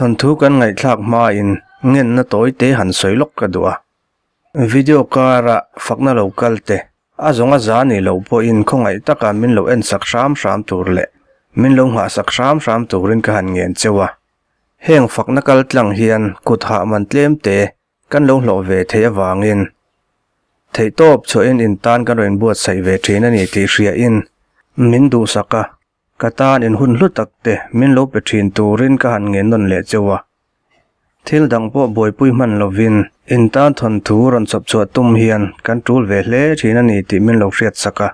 Thawnthu kan ngaihthlak hmain ngenna tawi te han sawi lawk ka duh a. Video kara fakna lo kal te, a zawng a za nih loh pawhin khawngaih taka min lo en sak hram hram tur leh min lo nghah sak hram hram turin ka han ngen cheu a. Heng fakna kal tlang hian kut hah man tlem te kan lo hlawh ve theih avangin theihtawp chhuahin in tan kan rawn inbuatsaih ve thin a ni tih hriain min duhsak a. Ka tan in hun hlu tak te min lo pe thin turin ka han ngen nawn leh cheu a. Thil dang pawh buaipui hman lovin in tan thawnthu rawn chawp chhuah tum hian kan tul ve hle thin a ni tih min lo hriat sak a.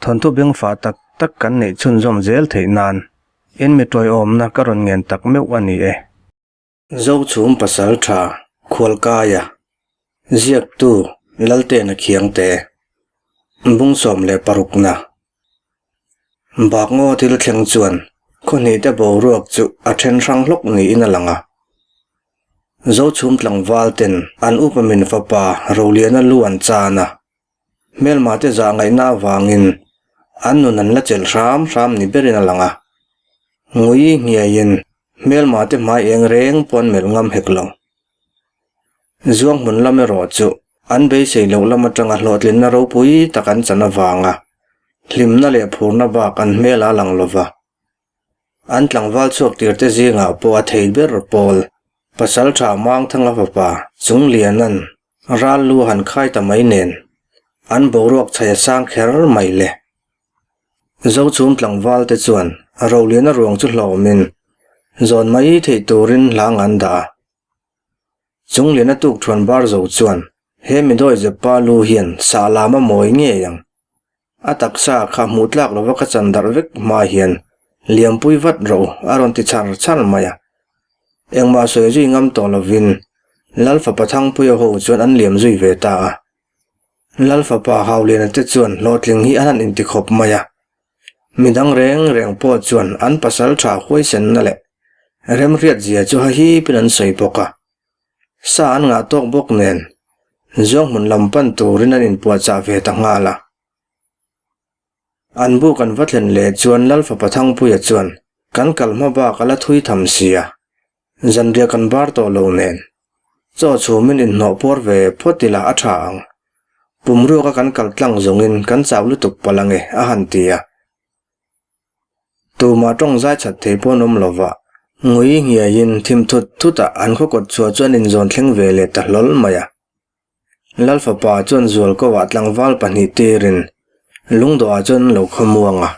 Thawnthu bengfah tak tak kan neih chhunzawm zel theih nan in mi tawiawmna ka rawn ngen tak meuh a ni e. Zochhum pasal tha Khualkaia, ziaktu Laltena Khiangte, Bungsawm leh parukna. Bakngaw thil thleng chuan khawhnihte boruak chu a then hrang hlawk niin a lang a. Zochhum tlangval ten an upa min fapa Roliana lu an chan a, hmelmate zah ngaihna avangin an nun an la chelh hram hram ni berin a lang a. Ngui nghiaiin hmelmate hmai eng reng pawh an melh ngam hek lo. Zuang hmun lam erawh chu an beisei loh lam atanga hlawhtlinna ropui tak an chan avanga hlimna leh phurna bak an hmel a lang lova. An tlangval chhuak tirte zingah pawh a thei ber pawl Pasaltha Mangthanga fapa Chungliana'n Ral lu han khai ta mai nen, an boruak chhai a sang kher mai le. Zochhum tlangval te chuan Roliana ruang chu hlawmin zawn mai theih turin hlang an dah a. Chungliana tukthuan bar zo chuan he midawi zeppa lu hian sah lam a mawi ngei ang. A taksa kha hmuh tlak lova ka chan darh vek hma hian liampui vat rawh u a rawn ti char char mai a. Engmah sawi zui ngam tawh lovin Lal fapa Thangpuia ho chuan an liam zui ve ta a. Lal fapa Hauliana te chuan hlawhtling hi an han inti khawp mai a. Midang reng reng pawh chuan an pasal tha huaisenna leh remhriat zia chu hahipin an sawi bawk a. Sa an ngah tawk bawk nen Zuang hmun lam pan turin an inpuahchah ve ta nghal a. An buk an va thlen leh chuan Lal fapa Thangpuia chuan kan kal hma bak a la thui tham sia, zanriah kan bar tawh lo nen. Chaw chhumin inhnawh puar ve phawt ila a tha ang. Pumruaka kan kal tlang zawngin kan chau lutuk palh ange a han ti a. Tumah tawng zai that thei pawh an awm lo va, ngui nghiaiin thim thut thutah an khaw kawt chhuah chu an inzawn thleng ve leh ta hlawl mai a. Lal fapa chuan zualkawah tlangval pahnih tirin lungdawhah chuan an lo khawmuang a.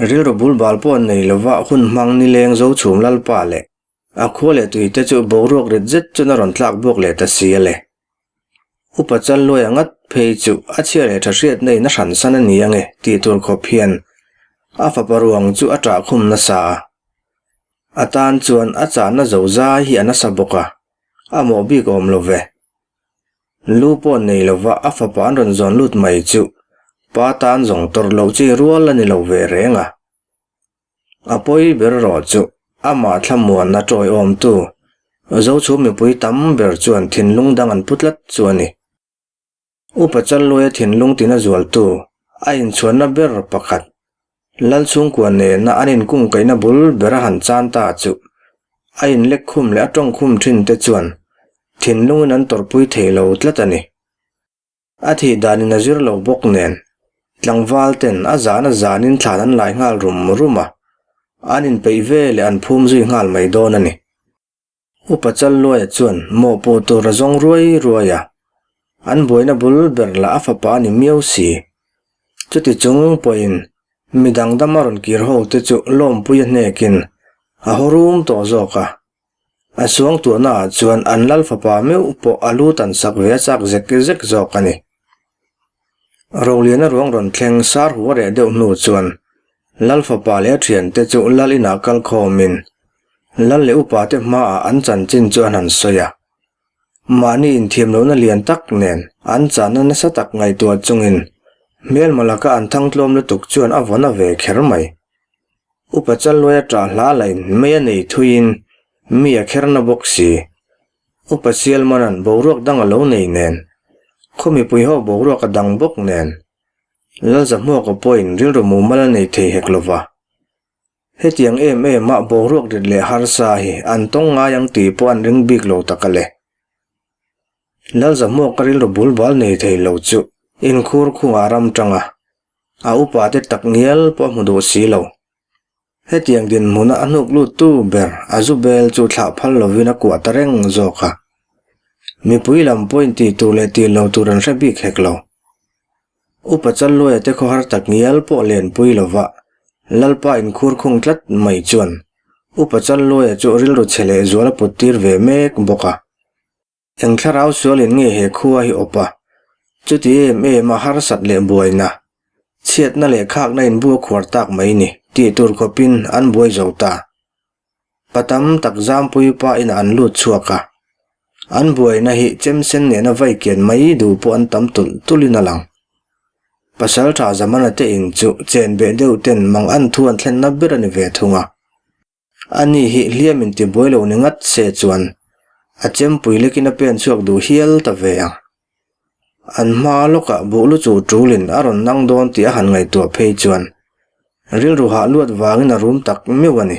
Rilru bulbal pawh an nei lova hun hmang nileng zo chhum Lalpa leh A khua leh tui te chu boruak rit zet chuan a rawn tlak buak leh ta si a le. Upa Challuaia ngat phei chu a chhia leh tha hriatna in a hran san a ni ange tih tur khawp hian a fapa ruang chu a ṭah khum nasa a. A tan chuan a chahna zo zai hi a nasa bawk a, a mawh bik awm lo ve. Lu pawh nei lova a fapa an rawn zawn lut mai chu pa tan zawng tawrh loh chi rual a ni lo ve reng a. A pawi ber erawh chu amah thlamuanna tawiawmtu Zochhum mipui tam ber chuan thinlung dang an pu tlat chu a ni. Upa Challuaia thinlung tina zualtu a inchhuanna ber pakhat Lalchhungkua nena an inkungkaihna bul ber a han chan ta chu a inlekkhum leh a tawngkhum thin te chuan thinlungin an tawrhpui thei lo tlat a ni. A thih danin a zir lo bawk nen, tlangval ten a zan a zanin thlan an lai nghal rum rum a, an inpeih ve leh an phum zui nghal mai dawn a ni. Upa Challuaia chuan mawhpuh tur a zawng ruai ruai a, an buaina bul ber lah a fapa a ni miau si. Chuti chung pawhin midang dam a rawn kir ho te chu lawmpui a hnekin a haw rum tawh zawk a. A suangtuahna ah chuan an lal fapa meuh pawh a lu tan sak ve a chak zek zek zawk a ni. Roliana ruang rawn thleng sar hu a reh deuh hnu chuan lal fapa leh a thiante chu lal inah kal khawmin lal leh upa te hmaah an chanchin chu an han sawi a. Mahni inthiam lohna lian tak nen an channa nasa tak ngaihtuah chungin hmelma laka an thangtlawm lutuk chuan a vawn a ve kher mai. Upa Challuaia ṭah hla lain mei a nei thuiin mi a kher na bawk si. Upa Sialmana'n boruak dang a lo nei nen, khaw mipui ho boruak a dang bawk nen, Lalzahmuaka pawhin rilru mumal a nei thei hek lo va. Hetiang em em a boruak rit leh harsa hi an tawng ngai ang tih pawh an ring bik lo tak a le. Lalzahmuaka rilru bul bal nei thei lo chu inkhur khungah ram tang a, a upa te tak ngial pawh a hmu duh si lo. Hetiang dinhmuna a hnuk luttu ber a zu bel chu thlah phal lovin a kuah ta reng zawk a. Mipui lam pawhin tih tur leh tih lo tur an hre bik hek lo. Upa Challuaia te khawhar tak ngial pawh lenpui lova Lalpa inkhur khung tlat mai chuan Upa Challuaia chu rilru chhe leh zual a put tir ve mek bawk a. Eng thlarau sualin nge he khua hi awp a? Chuti em em a harsat leh buaina, chhiatna leh khakna in bu a khuar tak mai ni tih tur khawpin an buai zo ta. Pa tam tak zampui pa inah an lut chhuak a, an buaina hi chemsen nena vai kian mai duh pawh an tam tulh tulhin a lang. Pasaltha Zamana te in chu chen beh deuh ten mang an thu an thlenna ber a ni ve thung a. Ani hi hliam in tibuai lo ni ngat se chuan a chempui lekin a pen chhuak duh hial ta ve ang. An hma lawkah buh lu chu tulin a rawn nang dawn tih a han ngaihtuah phei chuan rilru hah luat vangin a rum tak meuh a ni.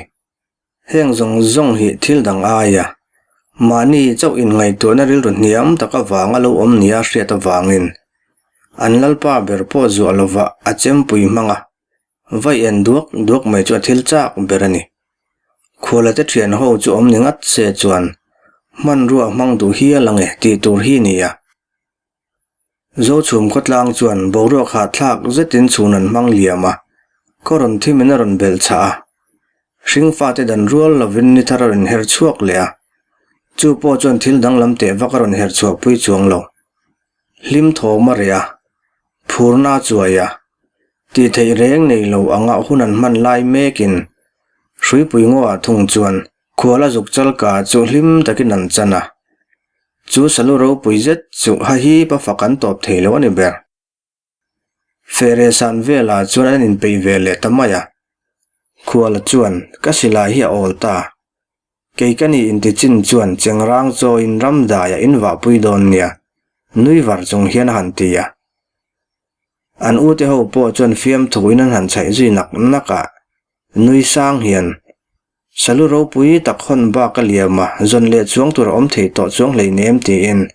Heng zawng zawng hi thil dang aia mahni chauh in ngaihtuahna rilru hniam tak avanga lo awm nia hriat avangin an lalpa ber pawh zuah lova a chempui hmang a. Vai en duak duak mai chu a thil chak ber a ni. Khuala te thian ho chu awm ni ngat se chuan hmanrua hmang duh hial ang e tih tur hi ni a. Zochhum khawtlang chuan boruak hahthlak zetin chhun an hmang liam a, khaw rawn thimin a rawn belh chhah a. Hringfate dan rual lovin ni thar a rawn her chhuak leh a, chu pawh chuan thil danglam teh vak a rawn her chhuah pui chuang lo. Hlim thawm a reh a, phurna a chuai a, Tih theih reng nei lo anga hun an hman lai mekin Hruipui ngaw ah thung chuan khuala zuk chalka chu hlim takin an chan a. Chu salu ropui zet chu hahip a fak an tawp thei lo a ni ber. Fehre san velah chuan an inpeih ve leh ta mai a. Khuala chuan ka silai hi a awl ta. Kei ka ni inti chin chuan chengrang chawiin ramdaiah in vahpui dawn nia, nui var chung hian a han ti a. An ute ho pawh chuan fiamthuin an han chhaih zui nak nak a, nui sang hian, Salu ropui tak hawn bak a liam a, zawn leh chuang tur a awm thei tawh chuang hleinem tiin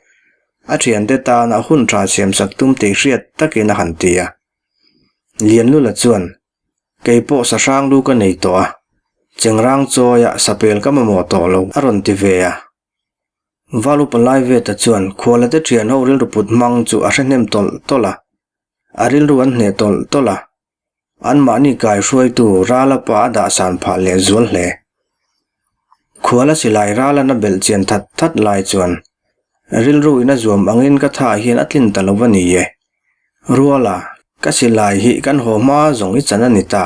a thiante tan a hun tha siamsak tum tih hriat takin a han ti a. Lianlula chuan, Kei pawh sahrang lu ka nei tawh a, chengrang chawia sapel ka mamawh tawh lo a rawn ti ve a. Val upa lai ve ta chuan khuala te thian ho rilru put hmang chu a hre hnem tawlh tawlh a, a rilru an hneh tawlh tawlh a, anmahni kai hruaitu Rala pa a dah san phah leh zual hle. Khuala silai Ralan a belh chian that that lai chuan rilru in a zuam angin ka tha hian a tlin ta lo a ni e. Ruala, ka silai hi kan haw hma zawng i chan a ni ta,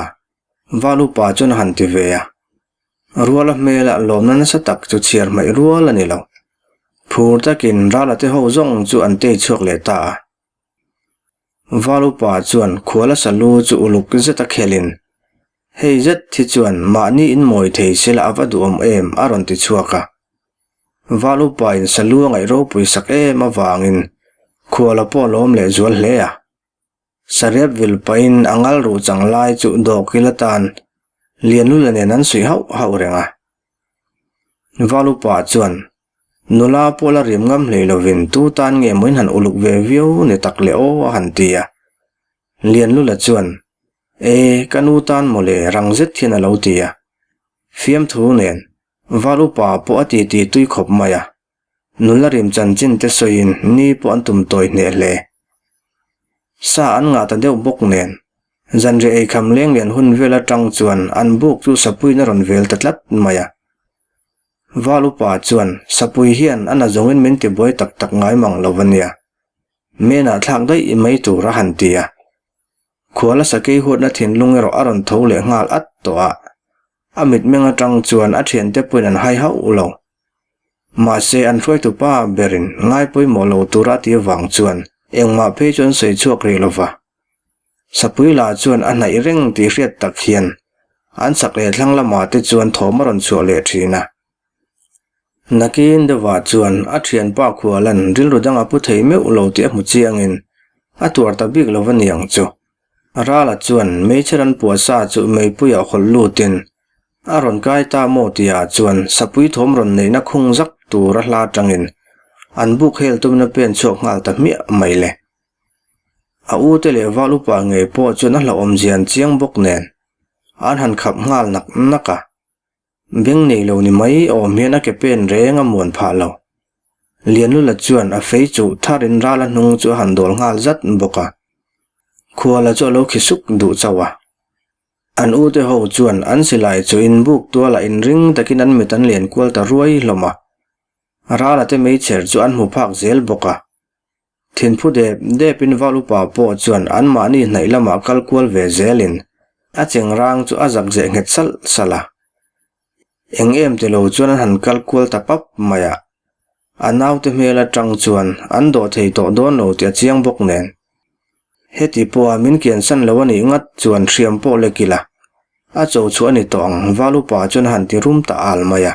Val upa chuan a han ti ve a. Ruala hmela lawmna nasa tak chu chhiar hmaih rual a ni lo. Phur takin Rala te ho zawng chu an tei chhuak leh ta a. Val upa chuan khuala salu chu uluk zeta khelin, Hei zet hi chuan mahni in mawi thei sela a va duhawm em a rawn ti chhuak a. Val upa in salu a ngaih ropui sak em avangin khuala pawh a lawm leh zual hle a. Sarep vil pahin a ngal ruh chang lai chu dawhkil atan Lianlula nen an suih hauh hauh reng a. Valupa chuan, Nula pawh la rim ngam hlei lovin tu tan nge maw in han uluk ve viau ni tak le aw a han ti a. Lianlula chuan, E, ka nu tan mawle rang zet hian a lo ti a. Fiamthu nen, Valupa pawh a titi tui khawp mai a. Nula rim chanchin te sawiin ni pawh an tum tawi hneh hle. Sa an ngah ta deuh bawk nen, zanriah eikham leng lian hun vel atang chuan an buk chu sapuiin a rawn vel ta tlat mai a. Val upa chuan sapui hian a na zawngin min tibuai tak tak ngai mang lo a nia, menah thlak daih mai tur a han ti a. Khuala sakei huatna thinlung erawh a rawn tho leh nghal at tawh a, a mitmeng atang chuan a thiante pawhin an hai hauh lo. Mahse, an hruaitu pa berin ngai pawimawh lo tura a ti avang chuan engmah phei chu an sawi chhuak rih lo va. Sapui lah chuan a hnaih reng tih hriat tak hian an chak leh thlang lamah te chuan thawm a rawn chhuah leh thin a. Nakin deuhah chuan a thianpa khualan rilru dang a pu thei meuh lo tih a hmu chiangin a tuar ta bik lo va ni ang chu. Rala chuan meichher an puah sa chu meipuiah hawlh lutin. A rawn kai ta maw tihah chuan sapui thawm rawn neihna khung zak tur a hla atangin an buk hel tumin a pen chhuak nghal ta hmiah mai le. A u te leh val upa ngei pawh chuan a hlauhawm zian chiang bawk nen an han khap nghal nak nak a. Beng nei lo ni mai awm hian a ke pen reng a muan phah lo. Lianlula chuan a fei chuh tharin ral a hnung chu a han dawl nghal zat bawk a. Khuala chu a lo khi suk duh chauh a. An ute ho chuan an silai chu inbuk tualah inring takin an mit an lian kual ta ruai hlawm a. Rala te meichher chu an hmu phak zel bawk a. Thinphu dep depin val upa pawh chuan anmahni hnaih lamah kal kual ve zelin a chengrang chu a zak zeh nghet salh salh a. Eng em ti lo chuan an han kal kual ta pap mai a. A naute hmel atang chuan an dawh thei tawh dawn lo tih a chiang bawk nen. Heti pawha min kiansan lo a nih ngat chuan hriam pawh lek ila a cho chhuah a ni tawh ang val upa chuan a han ti rum ta al mai a.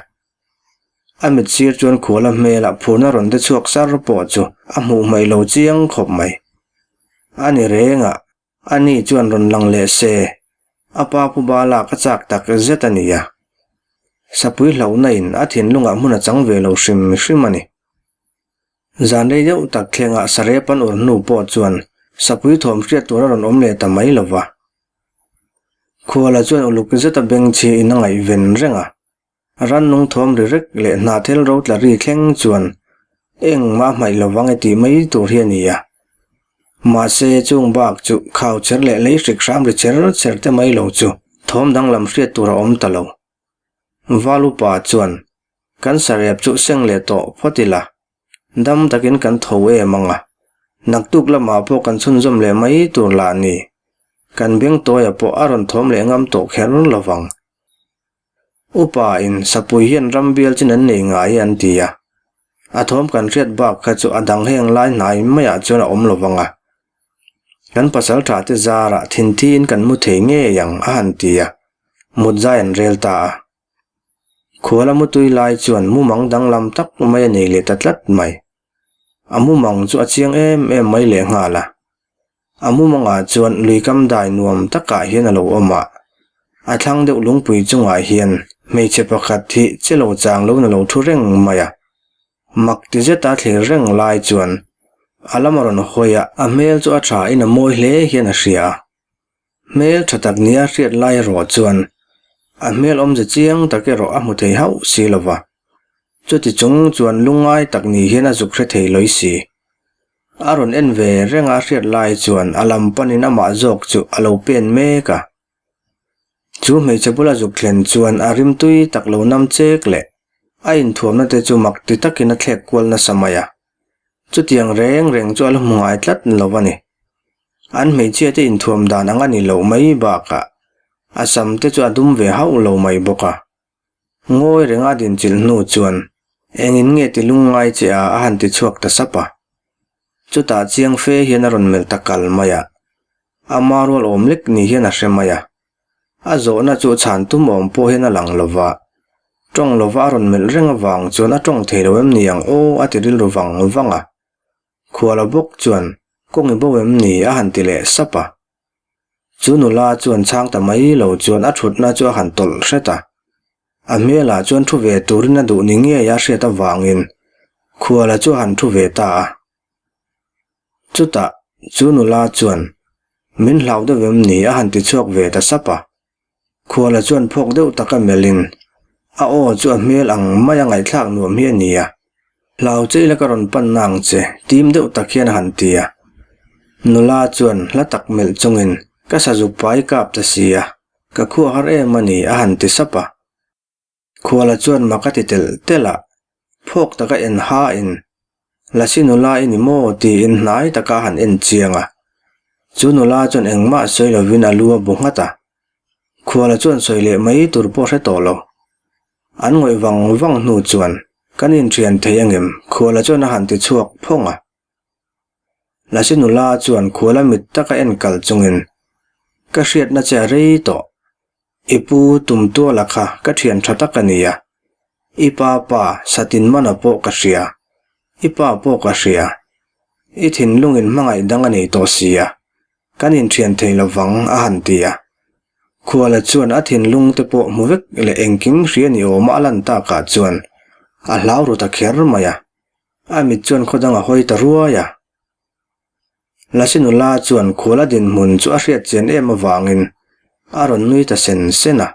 A mit sir chuan khuala hmelah phurna rawn de chhuak sar pawh chu a hmuh hmaih lo chiang khawp mai. A ni reng a, ani chuan rawn lang leh se, a pa pu ba lak a chak tak zet a ni a. Sapui hlauhna in a thinlungah hmun a chang ve lo hrim hrim a ni. Zan rei deuh tak thlengah sarep an ur hnu pawh chuan sapui thawm hriat tur a rawn awm leh ta mai lo va. Khuala chuan uluk zeta bengchhi in a ngaihven reng a. Rannung thawm ri rek leh hnahthel ro tla ri thleng chuan engmah hmaih lo vang e tih mai tur hi a ni a. Mahse, chung bak chu khau cher leh lei hrik hram ri cher cher te mai lo chu thawm danglam hriat tur a awm ta lo. Val upa chuan, Kan sarep chu seng leh tawh phawt ila, dam takin kan tho em ang a, naktuk lamah pawh kan chhunzawm leh mai tur lah ni. Kan beng tawia pawh a rawn thawm leh ngam tawh kher lo vang. Upa in sapui hian ram bial chin an nei ngai an ti a. A thawm kan hriat bak kha chu a dang heng lai hnai maiah chuan a awm lo vang a. Kan pasal tha te zarah thinthi in kan mu thei ngei ang a han ti a, mut zai an rel ta a. Khuala mutui lai chuan mumang danglam tak mai a nei leh ta tlat mai. A mumang chu a chiang em em mai lehnghal a. A mumangah chuan lui kam dai nuam takah hian a lo awm a, a thlang deuh lungpui chungah hian hmeichhe pakhat hi che lo chang loin a lo thu reng mai a. Mak ti zeta thlir reng lai chuan a lam a rawn hawi a, a hmel chu a tha in a mawi hle hian a hria a. Hmel tha tak nia hriat lai erawh chuan a hmel awmze chiang tak erawh a hmu thei hauh si lo va. Chuti chung chuan lungngai tak ni hian a zuk hre thei lawi si. A rawn en ve reng a hriat lai chuan a lam panin amah zawk chu a lo pen mek a. Chu hmeichhe bula zuk thlen chuan a rimtui tak lo nam chek leh a inthuamna te chu mak ti takin a thlek kual nasa mai a. Chutiang reng reng chu a la hmu ngai tlat lo a ni. An hmeichhia te inthuam dan ang a ni loh mai bakah a sam te chu a dum ve hauh lo mai bawk a. Ngawi reng a dinchilh hnu chuan engin nge ti lungngai che a a han ti chhuak ta sap a. Chutah chiang fe hian a rawn melh ta kal mai a, ama rual awm lek ni hian a hre mai a. A zawhna chu chhan tum awm pawh hian a lang lo va, tawng lova a rawn melh reng avang chuan a tawng thei lo em ni ang aw a ti rilru vang vang a. Khuala bawk chuan kawng i bo em ni a han ti leh sap a. Chu nula chuan chhang ta mai lo chuan a thutna chu a han tawlh hret a. A hmelah chuan thu ve turin a duh ni ngei a hriat avangin khuala chu a han thu ve ta a. Chutah chu nula chuan, Min hlau deuh em ni? a han ti chhuak ve ta sap a. Khuala chuan phawk deuh taka melhin, A aw chu a hmel ang maia ngaihthlak nuam hi a ni a. Hlau che ila ka rawn pan na ang che, tim deuh tak hian a han ti a. Nula chuan hla tak melh chungin, Ka sazuk pai kap ta si a, ka khuah har em a ni, a han ti sap a. Khuala chuan mak a ti telh telh a, phawk taka en hain, Lasi nula i ni maw? tiin hnai taka a han en chiang a. Chu nula chuan engmah sawi lovin a lu a bu nghat a. Khuala chuan sawi leh mai tur pawh hre tawh lo. An ngawih vang vang hnu chuan, Kan inthian thei angem? Khuala chuan a han ti chhuak phawng a. Lasi nula chuan khuala mit taka en kal chungin, Ka hriatna che a rei tawh. I pu Tumtuala kha ka thian tha tak a nia. I pa pa Satinmana pawh ka hria. I pa pawh ka hria. I thinlungin hmangaih dang a nei tawh sia. Kan inthian thei lovang a han ti a. Khuala chuan a thinlung te pawh hmu vek leh engkim hria ni awma a lan takah chuan a hlau ru ta kher mai a, a mit chuan khaw dang a hawi ta ruai a. Lasi nula chuan Khuala dinhmun chu a hriat chian em avangin a rawn nui ta sen sen a,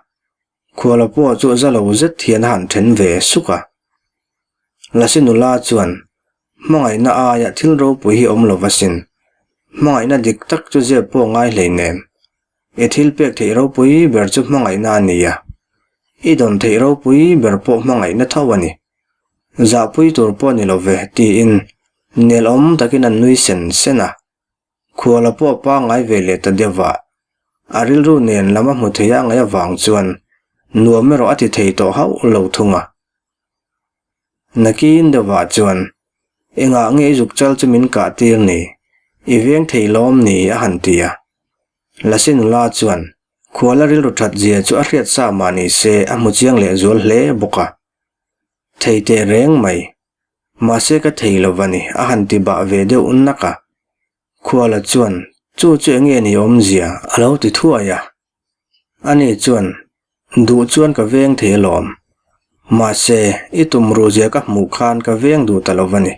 Khuala pawh chu za lo zet hian a han then ve suk a. Lasi nula chuan Hmangaihna aia thil ropui hi awm lo va sin, hmangaihna dik tak chu zep pawh ngai hleinem. I thil pek theih ropui ber chu hmangaihna a ni a, i dawn theih ropui ber pawh hmangaihna tho a ni. Zahpui tur pawh ni lo ve, tiin nelawm takin an nui sen sen a. Khuala pawh a pangngai ve leh ta deuh a, a rilru nen lam a hmu thei a ngaih avang chuan nuam erawh a ti thei tawh hauh lo thung a. Nakin deuhah chuan, Engah nge i zuk chal chu min kah tir ni? I veng thei lawm ni? a han ti a. Lasi nula chuan, Khuala rilru that zia chu a hriat sa mah ni se a hmu chiang leh zual hle bawk a. Thei teh reng mai. Mahse ka thei lo va ni, a han ti bah ve deuh nak a. Khuala chuan, Chu chu enge ni awmzia? a lo ti thuai a. Ani chuan, Duh chuan ka veng thei alawm. Mahse, i tum ruhzia ka hmuh khan ka veng duh ta lo va ni.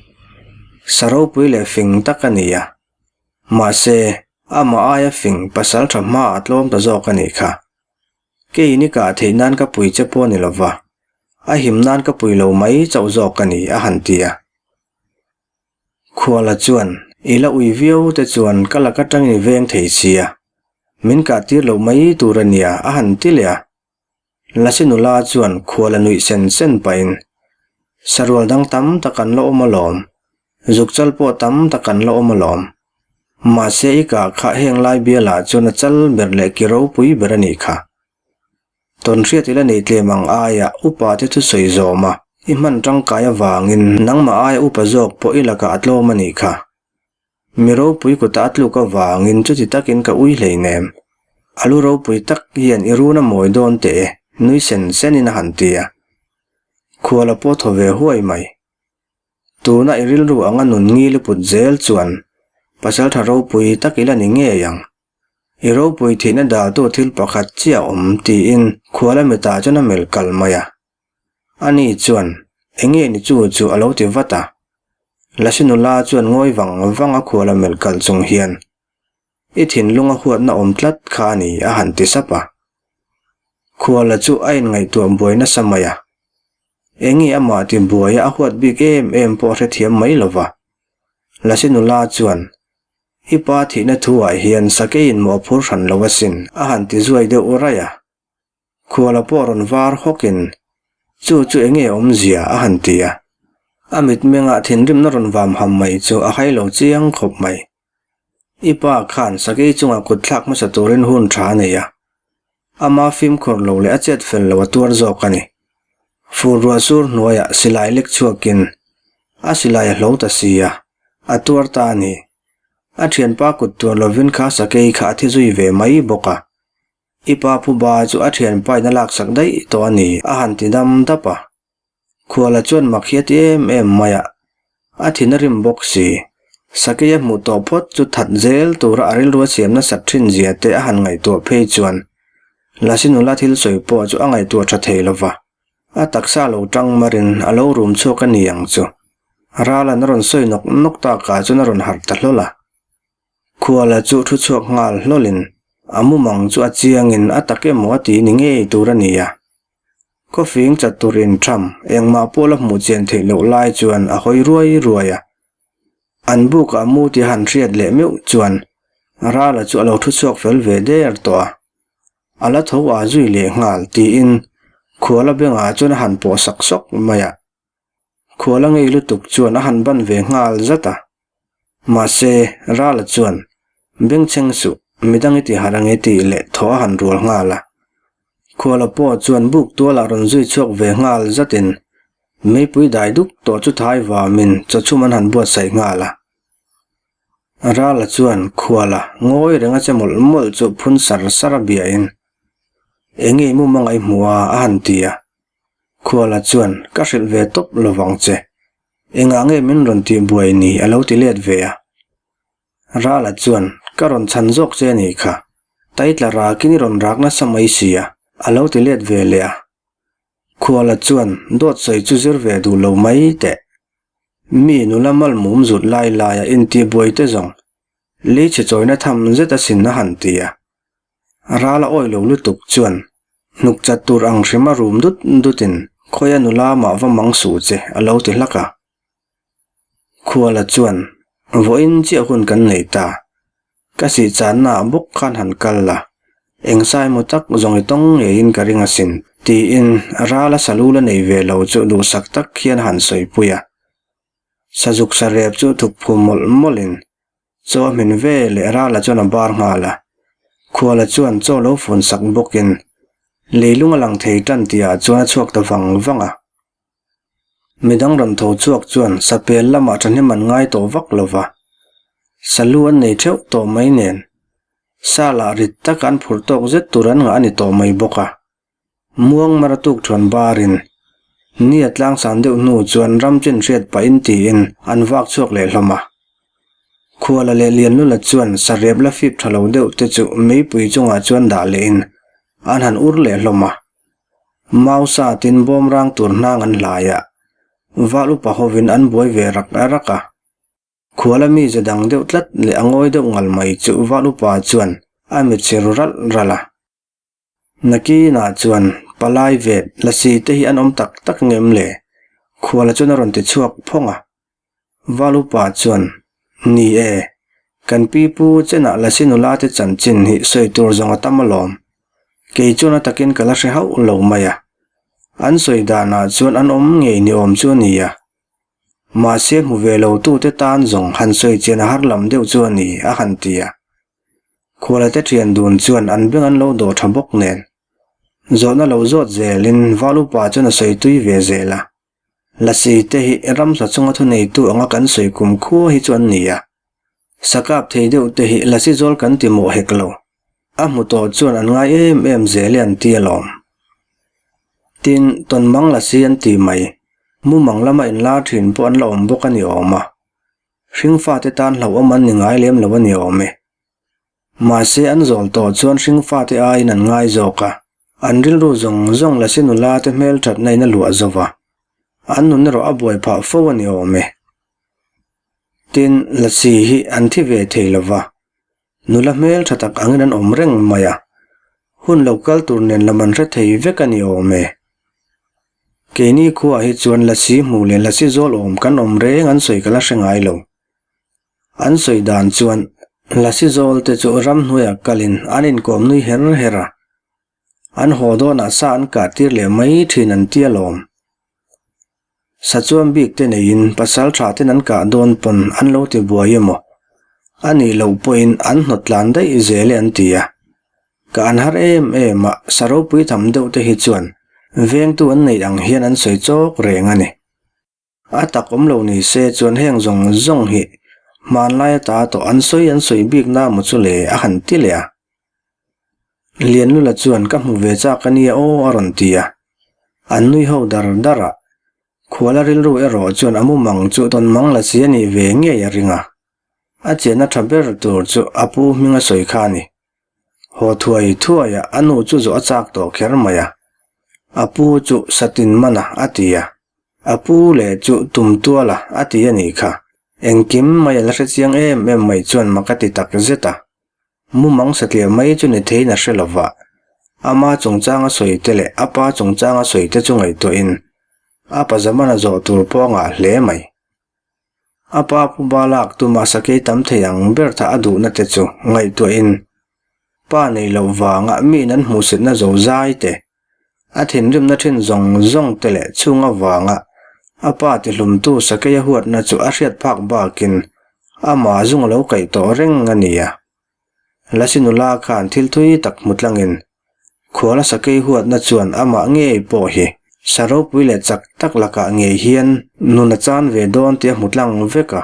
Sa ropui leh fing tak a ni a. Mahse, amah aia fing pasal tha hmaah a tlawm ta zawk a nih kha. Keiin i kah theih nan ka pui che pawh a ni lo va, a him nan ka pui lo mai chauh zawk a ni, a han ti a. Khuala chuan, I la ui viau te chuan ka lak atangin i veng thei sia, min kah tir loh mai tur a nia, a han ti leh a. Lasi nula chuan khuala nuih sen sen pahin, Sarual dang tam tak an la awm alawm, zukchal pawh tam tak an la awm alawm. Mahse i kah kha heng lai bialah chuan a chal ber leh ki ropui ber a nih kha. Tawnhriat ila nei tlem ang aia upa te thusawi zawm a, i hman tangkai avangin nangmah aia upa zawk pawh i lakah a tlawm a nih kha. Mi ropui kuta a tluk avangin chuti takin ka ui hleinem. A lu ropui tak hian i run a mawi dawn teh e, nui sen senin a han ti a. Khual a pawh thaw ve huai mai. Tuna i rilru anga nun ngil i put zel chuan pasaltha ropui tak ila ni ngei ang. I ropui thihna daltu thil pakhat chiah a awm, tiin khuala mitah chuan a melh kal mai a. Ani chuan, Enge ni chu chu a lo ti vat a. Lasi nula chuan ngawi vang vang a khuala melh kal chung hian, I thinlung a huatna awm tlat kha a ni, a han ti sap a. Khuala chu a inngaihtuah buai nasa mai a. Enge amah ti buaia a huat bik em em pawh a hrethiam mai lo va. Lasi nula chuan, I pa thihna thuah hian sakeiin mawh a phur hran lo asin, a han ti zuai deuh raih a. Khuala pawh rawn var hawkin, Chu chu enge awmzia? a han ti a. A mitmengah thinrimna rawn vam ham mai chu a hai lo chiang khawp mai. I pa khan sakei chungah kut thlak hmasa turin hun tha a nei a. Ama fimkhur lo leh a chet fel lo a tuar zawk a ni. Fur ruah sur hnuaiah silai lek chhuakin a silai a hlo ta si a, a tuar ta a ni. A thianpa kut tuar lovin kha sakei kha a thi zui ve mai bawk a. I pa phuba chu a thianpain a laksak daih tawh a ni, a han ti dam dap a. Khuala chuan mak hi a ti em em mai a, a thin a rim bawk si. Sakei a hmuh tawh phawt chu that zel tura a rilru a siam nasat thin zia te a han ngaihtuah phei chuan Lasi nula thil sawi pawh chu a ngaihtuah tha thei lo va, a taksa lo tang marin a lo rum chhuak a ni ang chu. Rala'n a rawn sawi nawk nawk takah chuan a rawn harh ta hlawl a. Khuala chu thu chhuak nghal hlawlin a mumang chu a chiangin a tak emaw a ti ni ngei tur a ni a. Khawfing chat tur intham engmah pawh la hmuh chian theih loh lai chuan a hawi ruai ruai a. An bukah mu tih han hriat leh meuh chuan Rala chu a lo thu chhuak fel ve der tawh a. A la tho a zui leh nghal tiin Khuala bengah chuan a han pawh sak sawk mai a. Khuala ngei lutuk chuan a han ban ve nghal zat a. Mahse, Rala chuan, Bengchheng suh, midang i ti harh ange tih leh thaw a han rual nghal a. Khuala pawh chuan buk tualah rawn zui chhuak ve nghal zatin meipui dai duk tawh chu thai vamin chawchhum an han buatsaih nghal a. Rala chuan Khuala ngawi renga che mawlh mawlh chu phun sar sar a biain, Enge i mum angaih hmuh a? a han ti a. Khuala chuan, Ka hrilh ve tawp lovang che. Engah nge min rawn tih buai ni? a lo ti let ve a. Rala chuan, Ka rawn chhan zawk che a nih kha. Taitla rakin i rawn rak nasa mai sia, a lo ti let ve leh a. Khuala chuan dawt sawi chu zir ve duh lo mai teh. Mi nula mal mum zut lai laia intihbuai te zawng lei chhe chawina tham zet asin a han ti a. Rala awi lo lutuk chuan hnuk chat tur ang hrima rum dut dutin khawia nula mah va mang suh che a lo ti hlak a. Khuala chuan vawiin chiah hun kan nei ta. Ka sih channa ah bawk khan han kal la, eng sai maw tak zawng i tawng ngeiin ka ring asin, tiin Rala salu la nei ve lo chu duhsak tak hian a han sawipui a. Sazuk sarep chu thuk phum mawlh mawlhin chaw a hmin ve leh Rala chuan a bar nghal a. Khuala chuan chaw lo fun sak bawkin leilung a lang thei tan tihah chuan a chhuak ta vang vang a. Midang rawn tho chhuak chuan sapel lamah thahnem an ngai tawh vak lo va, salu an nei theuh tawh mai nen sa lah rit taka an phurh tawk zet tur an ngah a ni tawh mai bawk a. Muang mara tuk thuan barin ni a tlangsan deuh hnu chuan ram chin hriat pahin tiin an vak chhuak leh hlawm a. Khuala leh Lianlula chuan sarep la fip tha lo deuh te chu meipui chungah chuan dah lehin an han ur leh hlawm a. Mau satin bawmrang tur hnang an hlai a, val upa hovin an buai ve rak rak a. Khuala mi ze dang deuh tlat leh a ngawi deuh ngal mai chu val upa chuan a mit chhe ru ralh ralh a. Nakinah chuan palai vet lasi te hi an awm tak tak ngem le? Khuala chuan a rawn ti chhuak phawng a. Val upa chuan, Ni e, kan pi pu chenah Lasi nula te chanchin hi sawi tur zawng a tam alawm. Kei chuan a takin ka la hre hauh lo mai a. An sawi danah chuan an awm ngei ni awm chu a ni a. Mahse hmu ve lo tute tan zawng han sawi chian a har lam deuh chu a ni, a han ti a. Khuala te thian dun chuan an beng an lo dawh tha bawk nen. Zawhna lo zawt zelin Val upa chuan a sawi tui ve zel a. Lasi te hi ramsa chunga thuneitu anga kan sawi kum khua hi chu an ni a. Sakap thei deuh te hi lasi zawl kan ti mawh hek lo. A hmu tawh chuan an ngai em em zel e an ti alawm. Tin, tawnmang lasi an ti mai. Mumang lama inlar thin pawh an la awm bawk a ni awm a. Hringfate tan hlauhawm an ni ngai lem lo a ni awm e. Mahse an zawl tawh chuan hringfate aiin an ngai zawk a, an rilru zawng zawng Lasi nula te hmelthatna in a luah zo va, an nun erawh a buai phah fo a ni awm e. Tin, Lasi hi an thi ve thei lo va, nula hmeltha tak angin an awm reng mai a, hun lo kal tur nen lam an hre thei vek a ni awm e. Keini khuaah hi chuan Lasi hmuh leh Lasi zawl awm kan awm reng an sawi ka la hre ngai lo. An sawi dan chuan Lasi zawl te chu ramhnuaiah kalin an inkawm nui her her a, an haw dawnah sa an kah tir leh mai thin an ti alawm. Sa chuan bik te neiin pasal tha ten an kah dawn pawn an lo ti buai emaw a nih loh pawhin an hnawt tlan daih zel e an ti a. Ka an har em em a, sa ropui tham deuh te hi chuan vengtu an neih ang hian an sawi chawk reng a ni. A tak awm lo ni se chuan heng zawng zawng hi hmanlai ata tawh an sawi an sawi bik na maw chu le a han ti leh a. Lianlula chuan ka hmu ve chak a nia aw a rawn ti a. An nui ho dar dar a. Khuala rilru erawh chuan a mumang chu tawn mang la si a nih ve ngei a ring a. A chenna tha ber tur chu a pu hminga sawi kha a ni. Haw thuai thuai a, a nu chu zawh a chak tawh kher mai a. A pu chu Satin mana a ti a. A pu leh chu tum tual a, a ti a nih kha. Engkim mai a la hre chiang em em mai chuan mak a ti tak zet a. Mumang satliah mai chu ni theiin a hre lo va. Ama chungchanga sawi te leh a pa chungchanga sawi te chu ngaihtuahin a pa zamana zawh tur pawh a ngah hle mai. A pa pu ba lak tuma sakei tam thei ang ber tha a duhna te chu ngaihtuahin pa nei loh vanga miin an hmuhsitna zo zai te, a thinrimna thin zawng zawng te leh chhung avanga a pa tihlumtu sakei a huatna chu a hriat phak bakin amah zung a lo kaih tawh reng a ni a. Lasi nula khan thil thui tak hmu tlangin Khuala sakei huatna chuan amah ngei pawh hi sa ropui leh chak tak lakah ngei hian nun a chan ve dawn tih a hmu tlang vek a,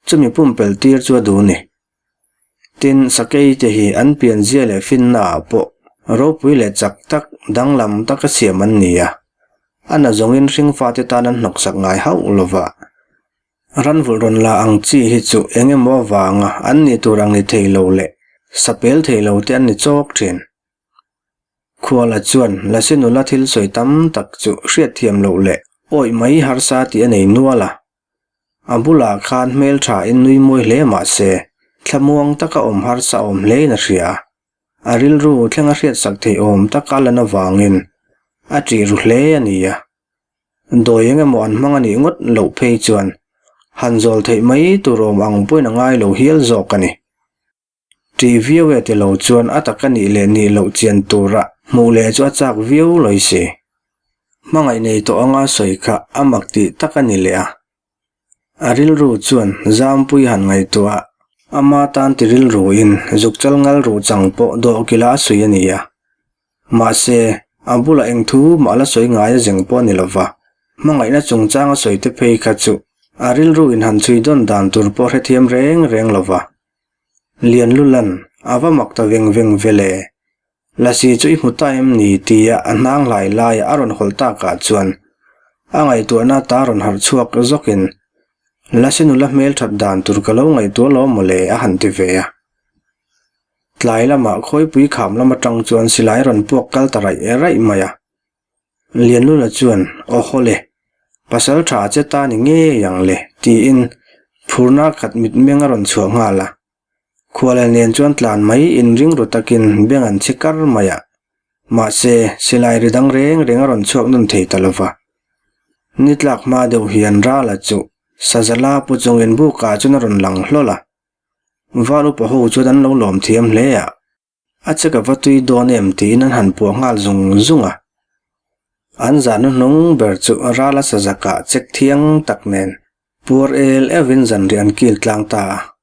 chumi pumpelh tir chu a duh ni. Tin, sakei te hi an pianzia leh finnaah pawh ropui leh chak tak danglam taka siam an ni a, a na zawngin hringfate tan an hnawksak ngai hauh lo va. Ranvulh rawn la ang chi hi chu eng emaw avanga an nih tur ang ni thei lo leh Sapel thei lo te an ni chawk thin. Khuala chuan Lasi nula thil sawi tam tak chu hriatthiam loh leh awih mai harsa tih a nei nual a. A bulah khan hmeltha in nui mawi hle mah se, thlamuang taka awm harsa awm hlein a hria. A rilru thleng a hriatsak theih awm taka lan avangin a ṭih ru hle a ni a. Dawi eng emaw an hmang a nih ngawt loh phei chuan han zawl theih mai tur awm ang pawhin a ngai lo hial zawk a ni. Ṭih viau e ti lo chuan a taka nih leh nih loh chian tura hmuh leh chu a chak viau lawi si. Hmangaih nei tawh anga sawi kha a mak tih tak a ni leh a. A rilru chuan Zampui han ngaihtuah a, ama tan ti rilruin zuk chal ngal ruh chang pawh dawhkila a sawi a ni a. Mahse, a bulah eng thu mah la sawi ngai a zeng pawh a ni lo va, hmangaihna chungchang a sawi te phei kha chu a rilru in han chhui dawn dan tur pawh hrethiam reng reng lo va. Lianlulan, a va mak ta veng veng ve le. Lasi chu i hmu ta em ni tia a hnang hlai laia a rawn hawlh takah chuan a ngaihtuahna ta rawn harh chhuak zawkin Lasi nula hmelthat dan tur ka lo ngaihtuah lo mawle a han ti ve a. Tlai lamah khawipui kham lam atang chuan silai rawn puak kal ta raih raih mai a. Lianlula chuan, Aw haw le, pasal tha che ta ni ngei ang le, tiin phurna khat mitmeng a rawn chhuah nghal a. Khuala nen chuan tlan mai inring ru takin beng an chhi kar mai a. Mahse, silai ri dang reng reng a rawn chhuak nawn thei ta lo va. Ni tlak hma deuh hian Rala chu Sazala pu chungin bukah chuan a rawn lang hlawl a. Val upa ho chuan an lo lawm thiam hle a. A che ka va tui dawn em tiin an han puah nghal zung zung a. An zahna hnung ber chu Rala Sazaka chek thiang tak nen puar el evin zanriah an kil tlang ta a.